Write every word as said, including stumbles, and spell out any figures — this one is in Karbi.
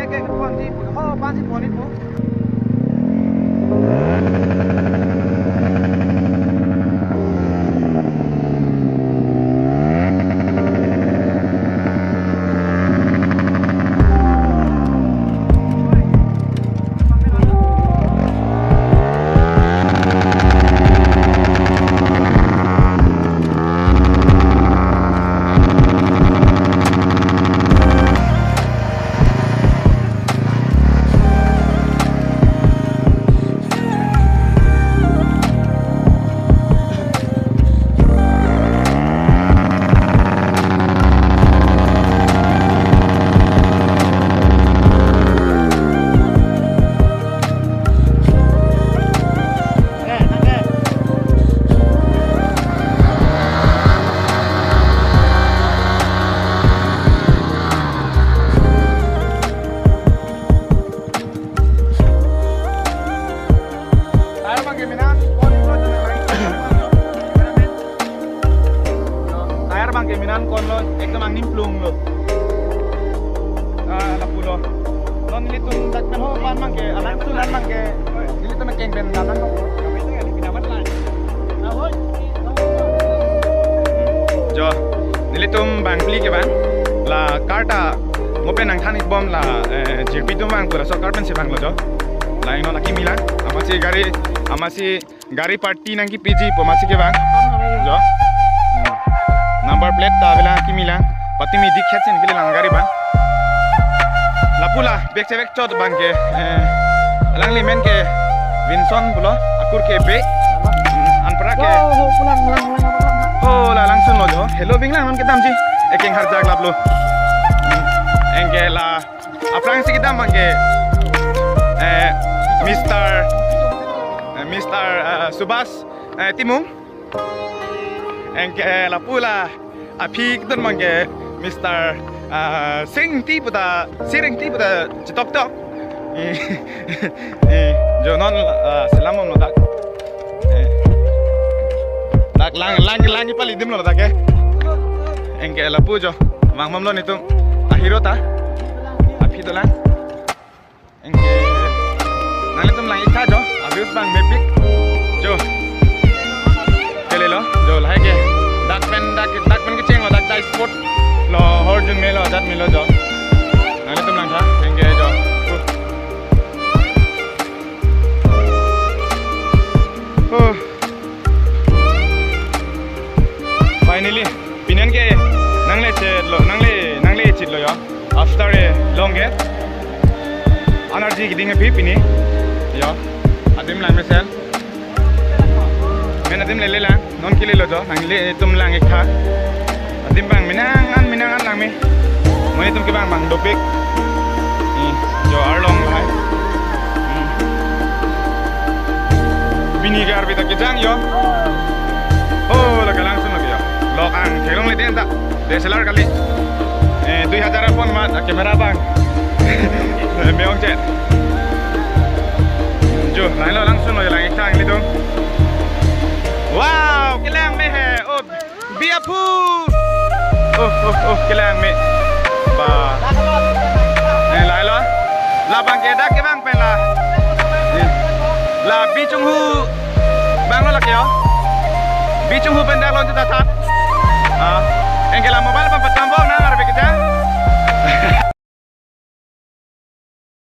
Ke, ke, phone si, oh, pan si phone ipu. Tyre abang ke minan, kon lo, tyre abang ke minan, kon lo, ekdom angnim plung lo. Ah, lapu lo. Non nelitum dak pen ho pan abang ke, alang sulan abang ke, nelitum keng pen dalan lo. Jo, nelitum bang phli ke bang, la karta mo pen nangthan-ik bom la, eh, jirpi atum vang pura so kar pen si vang lo jo. Lain non akimi lang, amatsi gari, amatsi gari party nangkepiji pu amatsi ke vang. Jo. Hmm. Number plate ta avelang akimi lang. Patimi dik het sin kili lang gari bang. Lapu la, bek se bek chot bang ke, eh, alangli men ke Vinson pulo, akur ke Be. Hmm, anpra ke. Oh, oh, pulang, pulang, pulang, pulang. Oh, la langsun lo jo. Hello, ving lang non kedam ji. Ekeng harjak laplo. Hmm. Anke la aphrang si kedam abang ke, eh, Mister, eh, Mister, eh, Subhas, eh, Timung. Anke, eh, lapu la aphi keton abang ke Mister, eh, Singti puta, Sirengti puta chetoktok. Eh, eh, jo non, eh, selam om lo dak. Eh. Dak lang, lang, lang pali adim lo dak ke. Anke lapu jo. Vang bom lo nelitum. Ahero ta. Aphi dolang. Anke nanglitum lang-ik tha jo. Abis bang mepik. Jo. Kele lo. Jo lahai ke. Dak pen, dak, dak pen kecheng lo dak, dak spot lo, horjun me lo, jat me lo jo. Nanglitum lang tha. Anke jo. Oh. Finally, pini an ke nangle chet lo, nangle, nangle chet lo jo. After a long gap, energy keding aphi pini. Jo, adim lang mesen. Men adim lele lang, non kele lo jo, nanglitum lang-ik tha. Adim bang menang an, menang an lang me. Mo nelitum ke bang bang dopik. Hmm, jo arlong lahai. Hmm. Pini ke arve ta kejang jo. Oh, la kalangsun lagi jo. Lok ang theklongle den ta. D S L R kali. Eh, dui hajar pon mat, ah, camera bang. Eh, me-ong chet. Jo, lain lo langsun lo lang-ik tha nelitum. Wow, kelang me he. Oh, Bi aphu. Oh, oh, oh, kelang me. Ba. Eh, lahai lo. Labang ke dak kevang pen la. Eh. La Bi Chunghu. Bang lo lake jo. Bi Chunghu pen dak lo juta sat. Ah. Anke la mobile pen patam bong nang arve kejang.